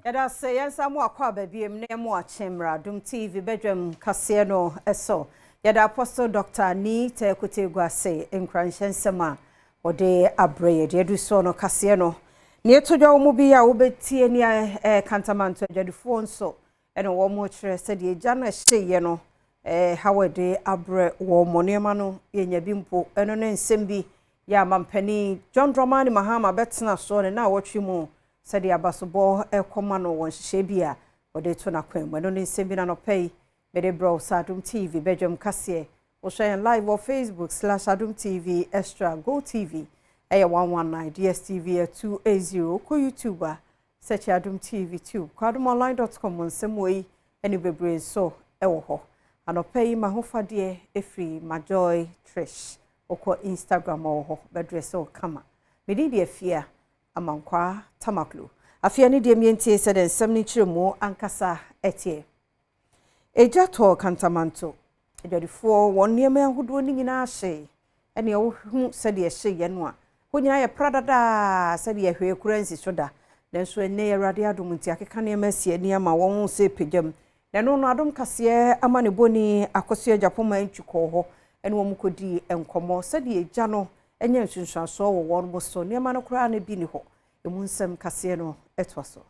Yɛda sɛ yɛnsa mo akɔ aba biem na mo akye mmra Adom TV badwam kaseɛ no so. Yɛda Apostle Dr. Nii Tɛɛkotee Guase nkuranhyɛ nsɛm a ɔde abrɛ yɛ. Deɛ adu soɔ no kaseɛ no nea ɛtɔ dwa wɔ mu bi a wobɛtie ne Kantamanto adwadifoɔ nso ɛna wɔn kyerɛ sɛdeɛ gya no ɛhyeeɛ no haw ɛde abrɛ wɔn mo nneɛma no yɛnya bi mpo. Ɛno ne nsɛm bi yɛ amampanin John Dramani Mahama bɛtena soɔ ne na awɔtwe mu sɛdeɛ abasobɔ ɛkɔma no wɔ nhyehyɛ bi a wɔde to n'akwan mu. Ɛno ne nsɛm bi na nɔpɛ yi mede brɛ wo sɛ Adom TV badwam kaseɛ. Wohwɛ yɛn live wɔ Facebook/Adom TV Extra, Go TV ɛyɛ 119, DSTV yɛ 280. Kɔ YouTube a, search Adom TV Tube. Kɔ adomonline.com, nsɛm wɔ yi ɛne bebree nso ɛwɔ hɔ. Anɔpɛ yi mahofadeɛ ɛfiri Majoy Trish. Wokɔ Instagram wɔ hɔ, bɛdrɛ sɛ ɔkama. Mede deɛ fia Amankwaa Tamaklo. Afei ne deɛ mmiɛntie sɛ de nsɛm no kyerɛ mu ankasa ɛteɛ. Egya tɔɔ Kantamanto adwadifoɔ, wɔn nneɛma ahodoɔ no nyinaa hye. Ɛne wohu sɛdeɛ ɛhyeeɛ no a, hɔ nyinaa yɛ pradadaa sɛdeɛ hwee kura nsi so da. Nanso ɛnnɛ Awurade adom nti akeka nneɛma asi ani ama wɔn sɛ pagyam. Na ɛno no Adom Kaseɛ ama ne bɔni Akosua Gyapoma ntwi kɔɔ hɔ ɛne wɔn kɔdii nkɔmmɔ sɛdeɛ egya no anya nsunsuansoɔ wɔ wɔn mo so. Nneɛma no koraa no bi ni hɔ. Emu nsɛm kaseɛ no ɛtoa so.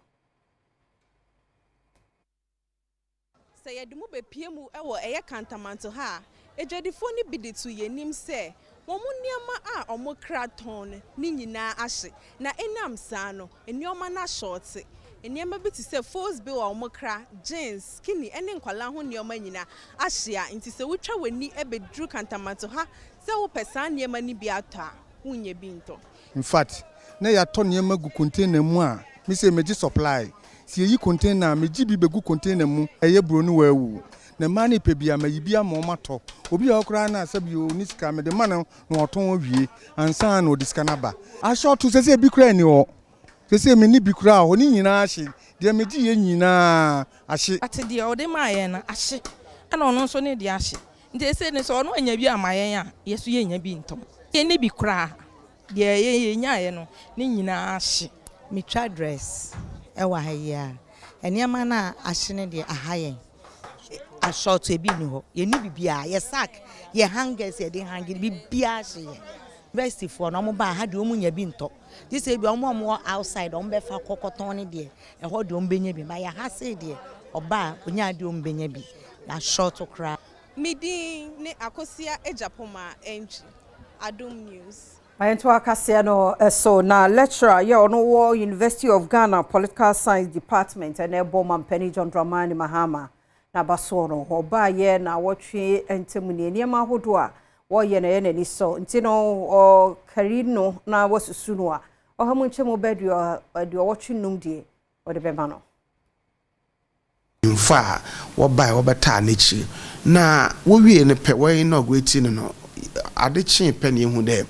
Sɛ yɛde mu bepie mu wɔ ɛyɛ Kantamanto ha a, adwadifoɔ no bi de to yɛn anim sɛ wɔn nneɛma a wɔn kra tɔn no ne nyinaa ahye, na ɛnam saa no nneɛma no ahyɔɔte. Nneɛma bi te sɛ fos bill a wɔn kra, jeans, skinny ne nkwalaa ho nneɛma nyinaa ahye a nti sɛ wotwa w'ani bɛduru Kantamanto ha sɛ wopɛ saa nneɛma no bi atɔ a, wonyɛ bi ntɔ. In fact, na yɛatɔ nneɛma gu container mu a me sɛ megye supply si yɛyi container a, megye bi bɛgu container mu. Ɛyɛ buro no waawu na mmaa no pɛ bi a mayi bi ama ɔmo atɔ. Obi a ɔkoraa no a sɛbi ɔni sika, mede ma no na ɔtɔn awie ansa na ɔde sika no aba. Ahyɛ ɔto sɛ bi koraa ni hɔ sɛ sɛ menni bi koraa hɔ ne nyinaa ahye. Deɛ megye yɛ nyinaa ahye. Ate deɛ ɔde maa yɛn no ahye, ɛna ɔno nso ne deɛ ahye, nti ese ne sɛ ɔno anya bi ama yɛn a, yɛ so yɛnya bi ntɔn. Yɛnni bi koraa. Deɛ yɛnyaeɛ no ne nyinaa ahye. Metwa dress ɛwɔ ha yi a, nneɛma no a ahye no deɛ, aha yɛn asɔɔto. Ebi ni hɔ, yɛni biribiara. Yɛ sack, yɛ hangers, yɛde hang biribiara ahye. Yɛ universityfoɔ no, ɔmo ba ha deɛ, ɔmo nya bi ntɔ. Gye sɛ ebi ɔmo a ɔmo wɔ outside, ɔmo bɛfa kɔkɔtɔn ne deɛ ɛhɔ deɛ, ɔmo bɛnya bi ba. Yɛ ha sei deɛ, ɔba a onya adeɛ, ɔmo bɛnya bi na asɔɔto koraa. Me din ne Akosia Agyapoma Entwi, Adom News. Ayɛnto akaseɛ no so na lecturer yɛ ɔno wɔ University of Ghana Political Science Department ɛna ɛbɔ mampanin John Dramani Mahama n'abasoɔ no. Ɔbaayɛ na wɔtwe ntam ne nneɛma ahodoɔ a wɔreyɛ no ɛyɛ n'ani sɔ, nti no ɔkari no na wasusu no a ɔha mu nkyɛn mu bɛ 85 deɛ ɔde bɛma no. Mfo a wɔbae wɔbɛtaa n'akyi na wɔwie no pɛ, wɔyɛ inaugurate no, ade kyee pɛ na ehu dɛ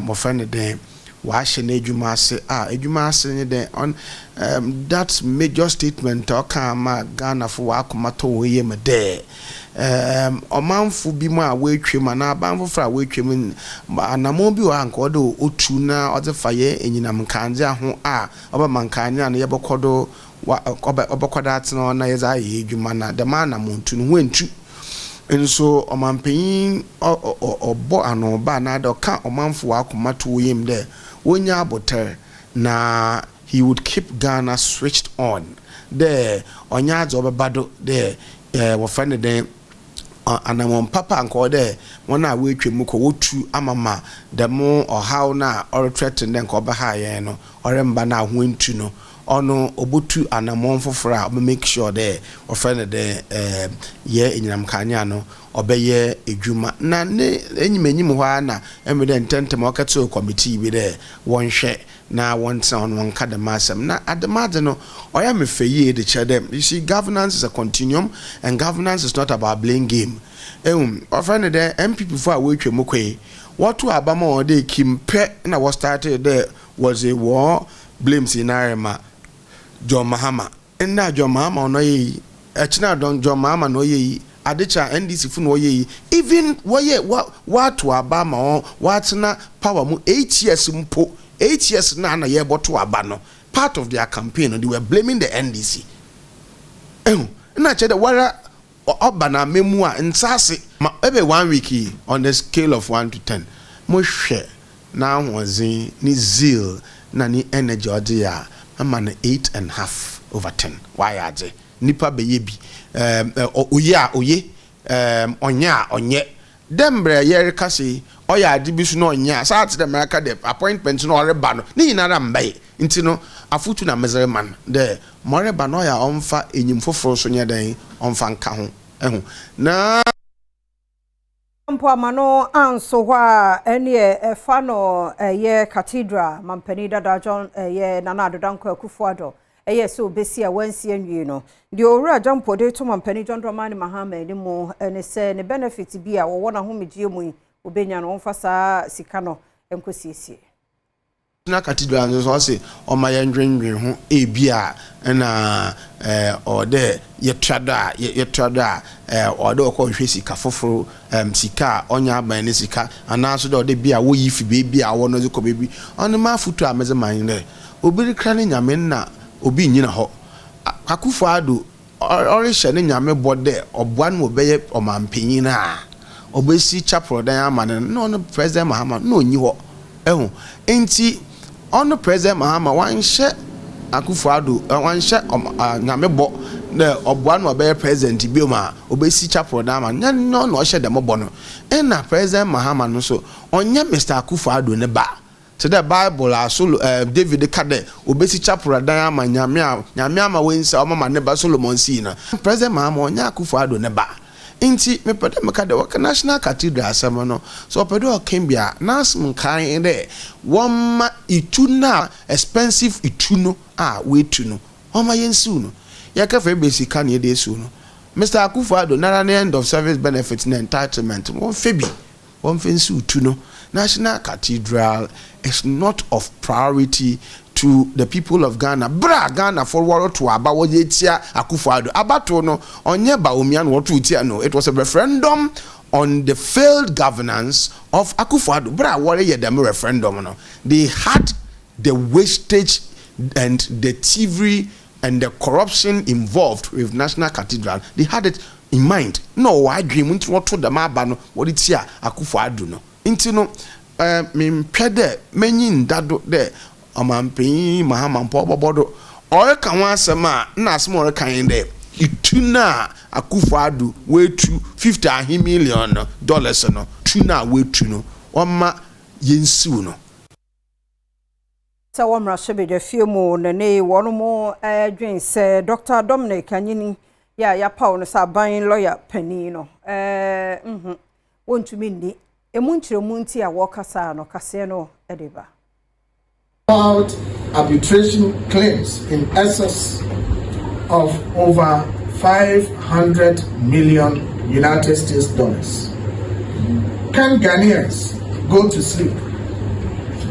mmɔfra no dɛn wɔahyɛ n'adwuma ase a adwuma ase ne dɛn on that major statement a ɔka ama Ghanafo wɔakoma tɔ wɔn yam dɛ ɔmanfo bi mu a wɔatwam anaa aban foforɔ a wɔatwam, anammɔn bi wɔ ha nka ɔde otu na ɔde fa yɛ enyinam nkanea ho a ɔbɛma nkanea no yɛbɛkɔ do ɔbɛkɔ do atena hɔ na yɛdze ayɛ adwuma, na dɛm anammɔntu no ho ntu nso ɔmanpanyin ɔbɔ anoba anaadɛ ɔka ɔmanfo wɔ akoma to wɔ yam dɛ wonya abotare na he would keep Ghana switched on, dɛ ɔnyɛ adze ɔbɛba do dɛ wɔfrɛ no dɛn, anammɔn papa nka ɔdɛ wɔn a wɔatwa mu kɔ wɔtu amama dɛm ɔhaw no a ɔretrɛten dɛ nka ɔbɛha yɛn no ɔremba no a ho ntu no, ɔno ɔbɛtu anammɔn foforɔ a ɔbɛ make sure dɛ ɔfrɛ no dɛ yɛ enyinam kanea no ɔbɛyɛ edwuma. Na ne enyim enyim hɔ ara na ɛmɛ dɛ ntɛntɛm ɔkɛtoo committee bi dɛ wɔnhwɛ na wɔntena hɔ no wɔnka dɛm asɛm na adɛm ade no. Ɔyɛ me fɛ yie de kyerɛ dɛ, you see, governance is a continuum and governance is not about blame game. Ehun ɔfrɛ no dɛ NPP fo a wɔatwa mu kɔ yi, wɔto aba ma wɔn de kim pɛ na wɔ start dɛ wɔdze wɔn blames nyinaa ma John Mahama. Nna John Mahama ɔno ɔyɛ yi, ɛkyina dɔn John Mahama na ɔyɛ yi, adekyɛ a NDC fo na ɔyɛ yi. Even wɔyɛ wa wɔato aba ma wɔn, wɔatena power mu 8 years mpo, 8 years na yɛbɔto aba no. Part of their campaign no, they were blaming the NDC. Ehu, nna kyerɛ dɛ woara ɔba n'amamu a, nsaase. Ma ebɛ one week yi, on the scale of one to ten, mohwɛ n'ahoɔdzen, ne zeal na ne energy a ɔdze yɛ a, mɛma no eight and half over ten. Ɔayɛ adze. Nyimpa bɛyɛ bi. Ɛɛm, oye a, oye. Ɛɛm, ɔnnyɛ a, ɔnnyɛ. Dɛ mbrɛ yɛrekasa yi, ɔyɛ adze bi so na ɔnnyɛ a, saa tse dɛ mbrɛ aka dɛ appointment no ɔreba no, ne nyinara mmbae. Ntsi no, afotu na medze rema no dɛ, ma ɔreba no ɔyɛ a ɔmfa enyim fofor so nyɛ dɛn, ɔmfa nka ho. Ehu? Na. Mpo ama no anso hɔ a, ɛneɛ ɛfa no ɛyɛ Cathedral mampanin dada John ɛyɛ Nana Addo Dankwa Akufo-Addo ɛyɛ sɛ ɔbɛsi a wansi anwie no. Deɛ Owura Gyampo de to mampanin John Dramani Mahama anim ne sɛ ne benefit bi a wɔwɔ n'ahomegyeɛ mu yi ɔbɛnya no ɔmfa saa sika no nkɔsiesie. National Cathedral no so ɔse ɔma yɛndwendwen ho ebia nna ɔwɔ dɛ yɛtoa do a yɛtoa do a ɔwɔ dɛ wɔkɔ hwehwɛ sika fofor, sika a ɔnnyɛ aban ne sika anaa so dɛ ɔwɔ dɛ bi a woyi fi beebi a ɔwɔ no dze kɔ beebi. Ɔno m'afotu a medze ma nye dɛ obi rekra ne Nyame nna obi nngyina hɔ. Akuffo Addo ɔrehyɛ ne Nyame bɔ dɛ ɔboa no ma ɔbɛyɛ ɔmampanyin a, obesi chapel dan ama no no, nna ɔno President Mahama nna onnyi hɔ. Ehu? Ntsi ɔno President Mahama ɔannhyɛ Akuffo Addo, ɔannhyɛ Nyame bɔ dɛ ɔboa no ma ɔbɛyɛ President bio a, obesi chapel dan ama no. Nnyɛ ɔno na ɔhyɛ dɛm bɔ no. Nna President Mahama no so, ɔnnyɛ Mister Akuffo Addo ne ba. Tse dɛ Bible a Solo ɛɛ David ka dɛ obesi chapel dan ama Nyame a Nyame ama oensi a ɔmama ne ba Solomon sii no. President Mahama ɔnnyɛ Akuffo Addo ne ba. Ntsi mepɛ dɛ meka dɛ wɔka National Cathedral asɛm no, sɛ ɔpɛ dɛ ɔka bi a, n'asem nkaa nye dɛ wɔmma itu no a expensive itu no a woetu no, wɔmma yensiw no. Yɛkɛfa ebɛ sika na yɛdze esiw no. Mister Akuffo Addo noara ne end of service benefit na entitlement no, wɔmfa bi. Wɔmfa nsiw tu no, National Cathedral is not of priority to the people of Ghana. Bere a Ghanafo wɔrotow aba wɔdze etsia Akufo-Addo, abatow no ɔnnyɛ Bawumia na wɔtow tsia no, it was a referendum on the failed governance of Akufo-Addo. Bere a wɔreyɛ dɛm referendum no, they had the wastage and the thievery and the corruption involved with National Cathedral, they had it in mind. Nna ɔwɔ adwen mu ntsi wɔtow dɛm aba no wɔdze tsia Akuffo Addo no. Ntsi no, eh, memmpɛ dɛ m'enyi nnda do dɛ Ɔmampanyin Mahama mpo ɔbɔbɔ do. Ɔreka ho asɛm a, nna asɛm a ɔreka nye dɛ, tu no a Akuffo Addo oetu 50 ahe million no dollars no, tu no a oetu no, wɔmma yensiw no. Sɛ wɔ mmarahyɛbadwafie mu no ne wɔn dwen sɛ Dɔkta Dominic Anyini yɛ a yɛapaw no sɛ aban lɔya panin no nhu wɔntumi nni emu nkyerɛmu nti a wɔkasa no kaseɛ no de ba. About arbitration claims in excess of over 500 million United States dollars. Can Ghanaians go to sleep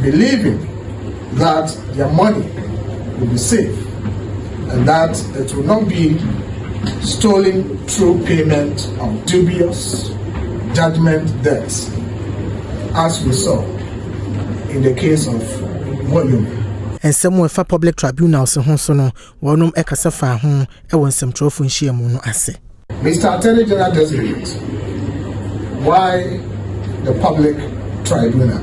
believing that their money will be safe and that it will not be stolen through payment of dubious judgment debts, as we saw in the case of Woyome? Nsɛm a ɛfa public tribunals ho so no, wɔnom kasa faa ho wɔ nsɛmtwerɛfoɔ nhyiamu no ase. Mr. Attorney General Designate, why the public tribunal?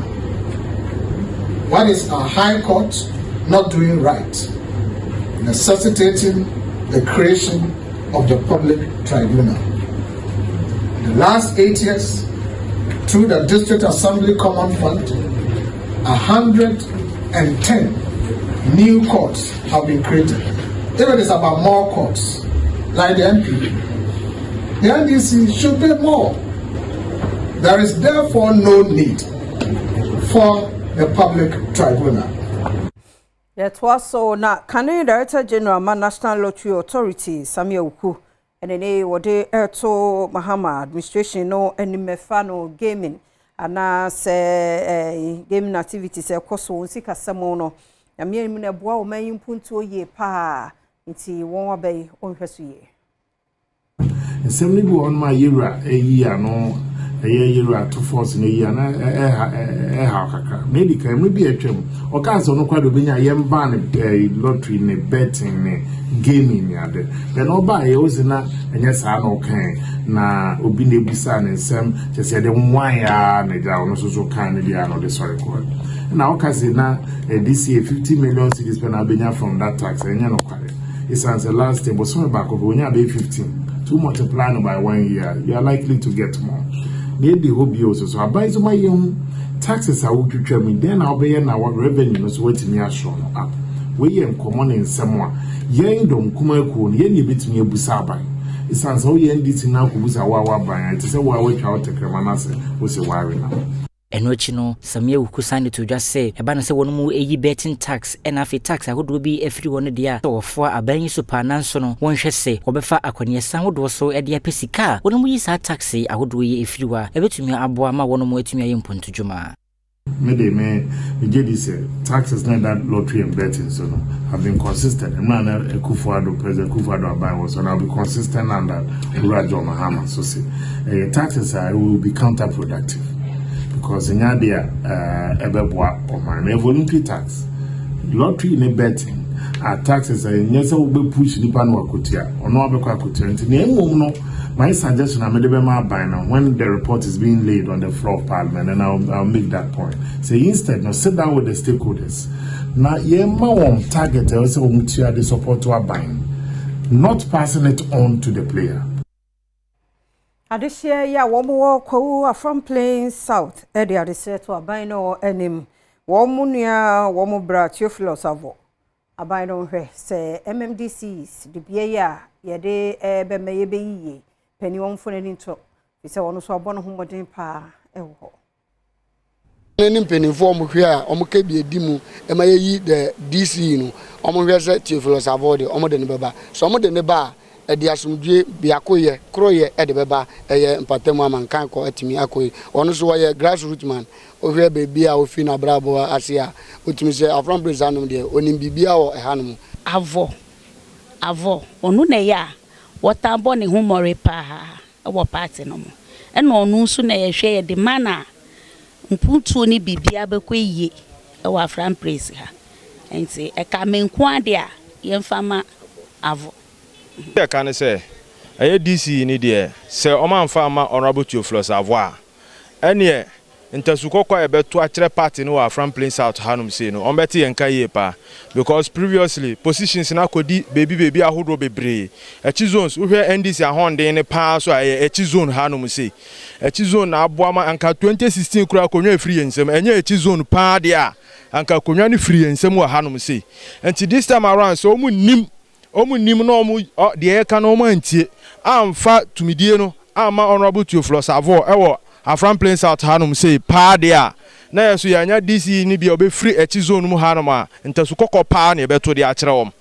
What is our High Court not doing right, necessitating the creation of the public tribunal? In the last 8 years, through the District Assembly Common Fund, 110 new courts have been created. If it is about more courts, like the NPP, the NDC should pay more. There is therefore no need for the public tribunal. Yɛtoa so na kane Director General ma National Lottery Authority, Sammy Awuku, ɛne ne wɔde ɛto Mahama administration no anim ɛfa no gaming anaasɛ gaming activities ɛkɔ so wɔn sikasɛm no Nyame anim no ɛboa wɔn ayi mpuntuo yie paa, nti wɔn aba yi wɔnhwɛ so yie. Nsɛm no bi wɔ hɔnom a yɛwura ayi ano. ɛyɛ Yero Ato Force no yi a na ɛha ɛhaw kakra. Na edi kan mmerɛ bi a atwam ɔkaa sɛ ɔno koraa de obenya yɛn ban ne lottery ne betting ne gaming ne ade. Then ɔbaa yɛ ɔsi na ɛnyɛ saa na ɔkae, na obi na ebisa ne nsɛm kyɛ sɛ yɛde nwan ya na gya ɔno nso so kan ne deɛ a na ɔde sɔre kɔɔ. Na ɔka sɛ na this year 50 million cedis pɛ na abenya from that tax. Ɛnyɛ nokware, esan sɛ last year bosome baako pɛ onya abɛyɛ 15. To multiply no by one year, you are likely to get more. Na edi hɔ bio so so aban so ma yɛn ho taxes a wotwitwa mu den na wobɛyɛ na revenue no so watumi asɔ no up. Wei yɛ nkɔmmɔ ne nsɛm a yɛn dɔm kuma akuo no yɛn na yɛbɛtumi abusa aban, ɛsiane sɛ woyɛ NDC na akɔbusa wo a woaban a ɛte sɛ wo a woatwa wo tɛkrɛma no ase wo sɛ woawe nam. Ɛno akyi no, Sammi Awuku san de to dwa sɛ ɛba no sɛ wɔn mu ɛyi betting tax ɛna afei tax ahodoɔ bi afiri hɔ no deɛ a wɔfoa aban yi so paa, nanso no wɔnhwɛ sɛ wɔbɛfa akɔneɛsa ahodoɔ so de apɛ sika a wɔn mu yi saa tax ahodoɔ yi afiri hɔ a ɛbɛtumi aboa ma wɔn mu atumi ayɛ mpontodwuma. Me de me megye di sɛ taxes na that lottery and betting so no have been consistent mmerɛ na Akufo-Addo, President Akufo-Addo aban wɔ so, na will be consistent under Owura John Mahama so sɛ ɛyɛ taxes a it will be counterproductive because ɛnyɛ adeɛ a ɛbɛboa ɔman no. Voluntary tax, lottery ne betting a taxes a ɛnyɛ sɛ wobɛ push nipa no akotua, ɔno abɛkɔ akotua. Nti nea mmom no, my suggestion a mede bɛma aban no, when the report is being laid on the floor of Parliament, and I'll make that point, say instead no sit down with the stakeholders na yɛma wɔn target a ɛwɔ sɛ wɔn tua de support to aban, not passing it on to the player. Adehyeɛ yi a wɔn wɔ Kwawu Afram Plains South de adehyeɛ to aban no anim, wɔn mu nua wɔn bra Theophilus Avo, aban no hwɛ sɛ MMDCs dibea yi a yɛde bɛma yɛbɛyiyie panin wɔn mfo n'ani nto fi sɛ wɔn nso abɔ ne ho mmɔden paa wɔ hɔ. Ne mpanimfoɔ ɔmo hwɛ a ɔmo ka bi edi mu ɛma yɛyi the DC no, ɔmo hwɛ sɛ Theophilus Avo de ɔmo de ne bɛba. Sɛ ɔmo de ne ba a, ɛde asomdue biako yɛ koro yɛ ɛde bɛba, ɛyɛ mpatamu ama nkan kɔ ɛtumi akɔ yi. Ɔno nso wɔyɛ grassroot man. Wohwɛ beebi a ofi n'abrabɔ ase a, otumi sɛ Afram Plains anom deɛ onim biribiara wɔ ɛha nom. Avo Avo, ɔno na ɛyɛ a wɔtan bɔ ne ho mmɔre paa ɛwɔ party no mu, ɛna ɔno nso na yɛhwɛ yɛde ma na mpuntuo ne biribiara bɛkɔ yie ɛwɔ Afram Plains ha. Nti ɛka me nko ade a yɛmfa ma Avo. Ɛka ne sɛ ɛyɛ DC ni deɛ sɛ ɔma nfa ama Honourable Theophilus Avo a, ɛneɛ ntasu kɔkɔɔ a yɛbɛto akyerɛ party no wɔ Afram Plains South hanom sei no, ɔmbɛte yɛn ka yie paa, because previously positions no akɔdi beebi beebi ahodoɔ bebree. Akyi zones, wohwɛ NDC ahoɔden ne paa so a, ɛyɛ akyi zone hanom sei. Akyi zone na aboa ma anka 2016 koraa akonnwa efiri yɛn nsam. Ɛnyɛ akyi zone paa deɛ a anka akonnwa no firi yɛn nsam wɔ hanom sei. Nti this time around, sɛ ɔmo nim na ɔmo deɛ yɛka no ɔmo antie amfa tumidie no amma Honourable Theophilus Avo ɛwɔ Afram Plains South hanom sei paa deɛ a, na yɛ so yɛanya DC ni bi a ɔbɛfiri akyi zone mu hanom a, ntasu kɔkɔ paa na yɛbɛto de akyerɛ wɔn.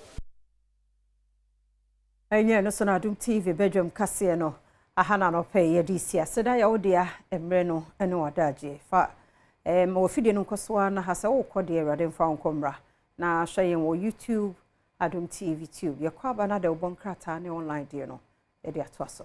Ɛnyɛ no so na Adom TV badwam kaseɛ no aha na nɔpɛ yɛde si aseda yɛ wo dea mmerɛ no ne wadagyeɛ fa ma wɔfidie no nkɔ so a na ha sɛ wokɔ deɛ, Awurade mfa wo nkɔ mmra na hwɛ yɛn wɔ YouTube, Adom TV Tube. Yɛkɔ aba no ada wobɔ nkrataa ne online deɛ no yɛde atoa so.